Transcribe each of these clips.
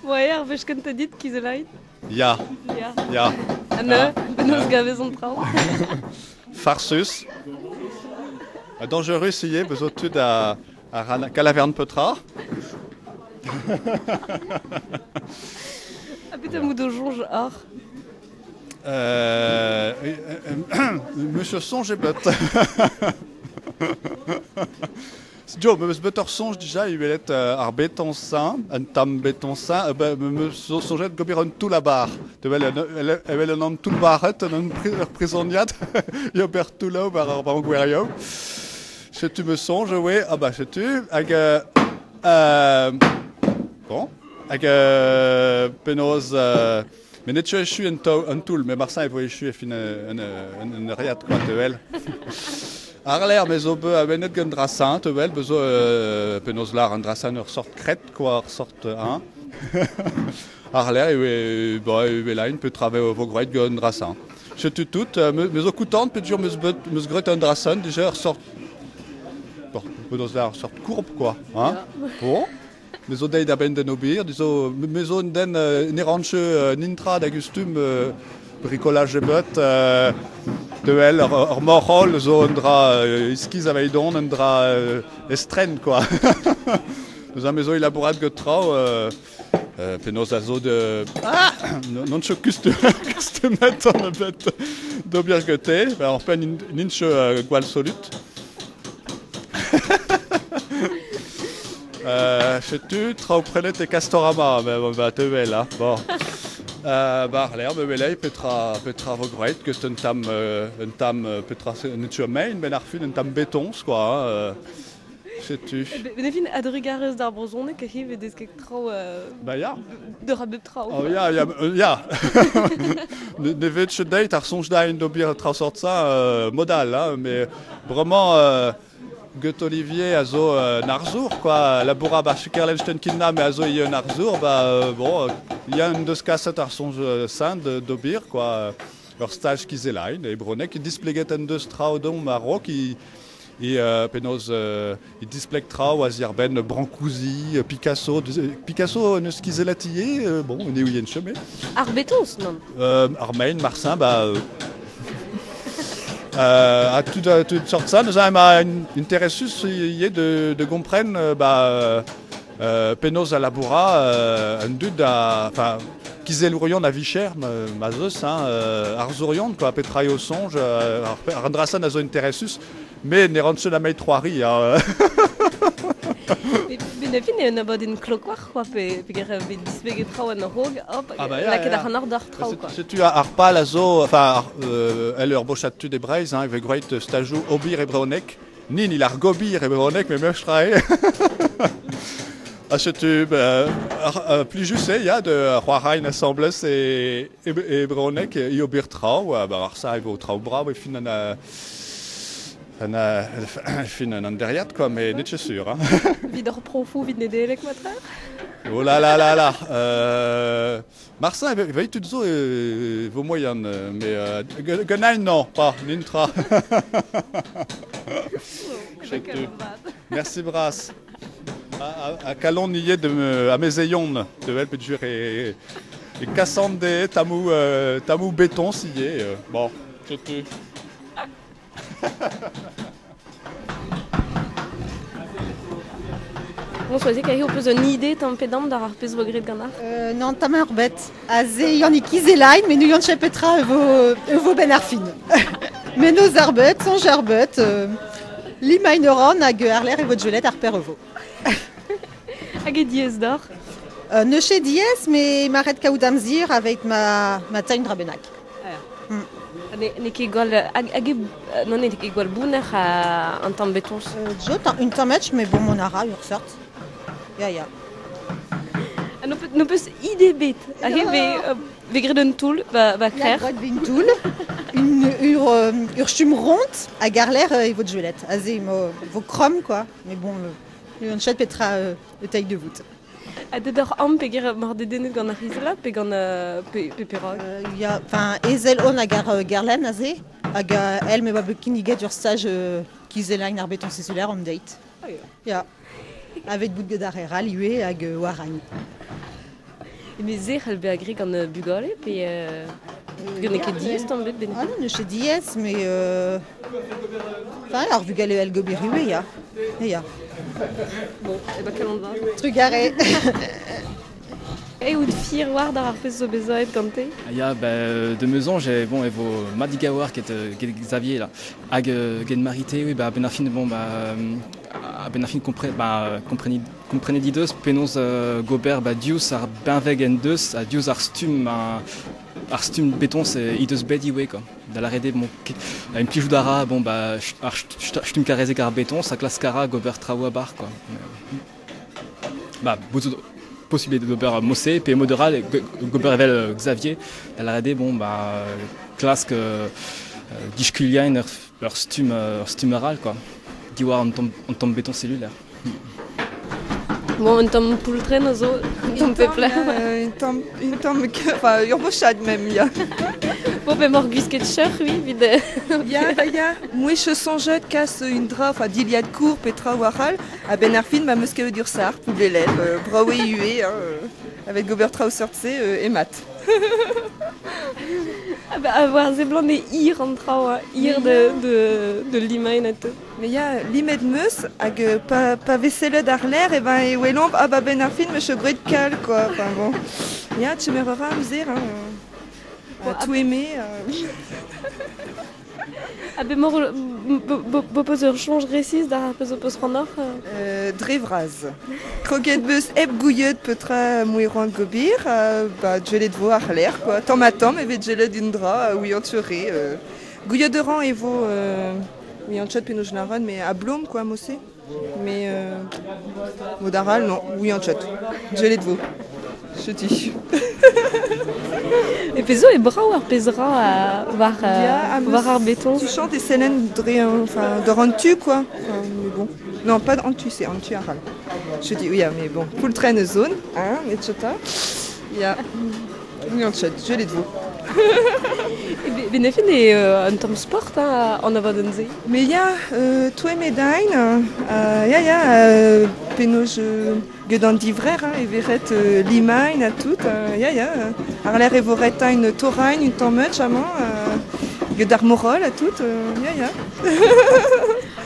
Oa ar wech kentañ dit kizelain? Ya. Ya. Ya. Ha neuze, penaos gavez an traoù? Farsus. Ha dangerus ivez, bezo tud a, a ran kalavern petra. Ha petra mout o soñj oc'h? Monsieur soñj ebet. Jo, meus bet ur soñj dija e welet ar betoñsañ, un tamm betoñsañ, meus soñjet gober un toull-a-bar. Evel evel un toull-baret, un ur prizoniad, e ober toulloù war ar bangouerioù. Setu me soñj, oe, ah bah setu, hag bon, hag penaos met ne echu un, un toull, met marsañ e vo echu e fin un euriad, quoi, tevel. Ar-lerc'h, me zo bet awenet gant drasañ, tevel, be zo penaos lar an drasañ ur sort kret, quoi, ur sort hein. Ar-lerc'h e ba, e welain petra vo graet gant drasañ. Setu tout, me zo koutant peogwir meus bet meus graet un drasañ dija ur sort bon, penaos lar ur sort courbe, quoi, hein. Bon. Me zo deuet a-benn d'en ober, zo, me zo un den ne ran ket nintra da gustum brikolaj ebet, deuel ur morc'holl zo un dra iskis aveidon, un dra estren quoi. Neuze me zo elaborat get traoù penaos a zo de... Ah! Non ket kustumet an ebet d'ober gete, oc'hpenn n'int ket gwall solut. Setu traoù prenet e Castorama, ba tevel, hein. Bon. Ba ar lec'h, me welei petra, petra vo graet, get un tamm, un tamm petra un tu mein, ben ar fin un tamm betoñs, quoi. Hein, setu. Ben fin, a-drugarez d'ar brezhoneg e vez desket traoù Ba ya. d'ur a bep traoù. Oh ya, ya, ya. Ne vet ket deit ar soñj dain d'ober traoù sort-ça modal, hein, mais vraiment Get Olivier a zo un arzour, quoi. Laboura ba Sukerlenstein-Kinna, mais a zo ivez un arzour, ba bon, il y a un deus kaset ar soñj saint d'ober, quoi. Ur staj kizelain, e bronneg, displeget en deus traoù domp a-raok, e penaos e displeg traoù a-ziàr-benn Brancusi, Picasso. Picasso neus kizellet ivez, bon, ne ouien ket, mais... Ar betoñs, nann? Ar mein, marsin, ba... A tout sort ça, neuze ema interesus ivez de gompren ba penaos a laboura an dud da... Enfin, kizellourion a-vicher ma 'z eus, hein, arzourion, quoi, petra eo soñj, ar dra-se a zo interesus, met ne ran ket nameit c'hoari. Hein. Ben a fin eo un abadenn klokoac'h, quoi, pe peger bet displeget traoù en a-raok, hop, Ah bah ya, lakaet ya. ar c'hanard d'ar traoù, quoi. Setu ar pal a zo, enfin, el ur bochad tud e Breizh, hein, e vez graet stajoù obir e brezhoneg. Nin, il ar gobir e brezhoneg, met meus tra eo. Ha setu, plijus eo, ya, de c'hoarain asambles e, e, e brezhoneg, e ober traoù, ba ar sa e vo traoù brav e fin an, an, fin an deriad, quoi, mais n'eo ket sur. Hein. Vit ur profoù, vit Nedeleg, matre? Oh là là là là Marsin, veit tud zo e vo moian, mais ganin non, pas, nintra. Setu. Merci bras. A kalon ivez de amezeion, de vel peogwir e, e kasan de tammoù, tammoù betoñs ivez. Bon, setu. Bon, Soazig, aze ho peus un ide tamm pe damm d'ar ar pezh vo graet ganeoc'h? Nann, tamm ur bet. Aze Yannick Kizelain, met n'ouion ket petra e vo, e vo benn ar fin. Mennozh ar bet, soñj ar bet, limain ran hag ar-lerc'h e vo diolet ar per e vo. Hag e diaes deoc'h? N'eus ket diaes, met ma ret kaout amzer aveit ma, ma tailh un dra bennak. N'eo ket gwall hag hag non n'eo ket gwall bounner an tamm betoñs. Jot, un tamm match, mais bon, mon a ra ur seurt. Ya, ya. Ha n'ho peus ide ebet. Hag e vez graet un toull ba Ya, krec'h. graet vez un toull, une, ur, ur stumm ront hag àr-lerc'h e vo diolet. Aze vo, vo kromm, quoi. Mais bon, le chat petra e tailh de voûte. Ha deut oc'h amañ peger mar dedennet gant ar c'hizella pe gant pe, pe perak? Ya, enfin, ezel on hag ar Gerlen aze, hag el me oa bet kinniget ur staj kizelañ ar betoñs insulaire an deit. Ya. Avet bout get ar eral ivez hag war agn. Me se c'hell bezañ graet gant bugale pe n'eo ket diaes tamm bet ben. Ah non, n'eo ket diaes, mais enfin, ar vugale el gober ivez, ya. Ya. Bon, e ba kalon vat. Trugarez. E out fier war d'ar ar pezh zo bezaet gante? Ya, ba, de meuzon, j'ai bon, e vo Madigawar get, get Xavier là. Hag get Marité, oui, ba, ben ar fin, bon, ba, ben ar fin kompre, ba, kompreni, komprenet di deus, penaos gober ba, diouzh ar benveg en deus, ha diouzh ar stumm, ar stumm beton c'est i deus bet iwe, quoi. Da la rede, bon, a implijout ara, bon, ba, ar stumm karezek ar beton, sa klask ara gober traoù a bar, quoi. Ba, bout possible d'ober mosse, pe moderal, gober evel Xavier, da la rede, bon, ba, klask diskuliañ ur stumm, ur stumm aral, quoi. Diwar an tamm beton cellulaire. Bon, un tamm poultren a zo, un tamm pepler. Un tamm, un tamm, enfin, ur bochad même, ya. Bon, ben mor gwisket cheur, oui, vid... Ya, ba ya, mouech sonjet kas un dra, enfin, diliad kour, petra waral, a ben ar fin, ma meus ket ur sar, poublelel, braoe ue, hein, avec gober traoù seurt-se, e mat. Ah bah, avoir zeblant e ir an traoù, hein, ir de limain a tout. Mais ya, limet meus, hag pa veselet ar l'air, e ben e welomp, ah ba ben ar fin, meus groet kal, quoi. Enfin bon. Ya, tu me rera amzer, hein. Bon, tout aimer. Ah ben mor, bo peus ur soñj resis d'ar peus o peus c'hoant Dre vras. Kroget beus hep gouiet petra moueroan gobir, ba djelet vo ar l'air, quoi. Tamm ha tamm evet djelet un dra, oui an ture. Gouiet de ran e vo, oui an chat penaos naran, mais a blom, quoi, mosse. Mais modaral, non, oui an chat. Djelet vo. Je dis. E pezo e brav ar pezra war, Ya, war ar beton. Tu chantes et selen dre, enfin, de ran tu, quoi. Enfin, mais bon. Non, pas en tu, c'est en tu aral. Je dis oui, mais bon. Poultren zone, hein, et chota. Ya. Oui, en chat, je l'ai de vous. E benefin e un tamm sport, hein, an abadenn-se. Mais ya, toi medain, ya, ya, penaos get an divrer, hein, e veret limain a tout, ya, ya. Ar l'air e vo retain torain, un tamm meutch amañ, get ar morol a tout, ya, ya.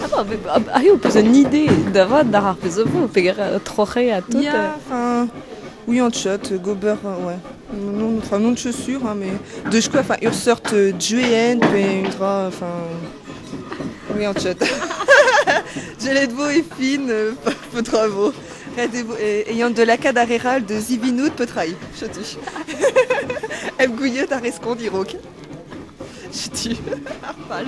Ah bah, ah, ah, eo peus un idée d'avat d'ar ar pezh vo, peger troc'he a tout. Ya, enfin, oui, en chat, gober, ouais. Non, enfin, non de chaussures, hein, mais de quoi, enfin, ur sort djuen, pe un dra, enfin, oui, en chat. Gelet vo e fin, peu travaux. Ayant de la cadaréral de Zivinout petraï, je dis. Em gouillet ar eskond irok. Je dis. Arpal.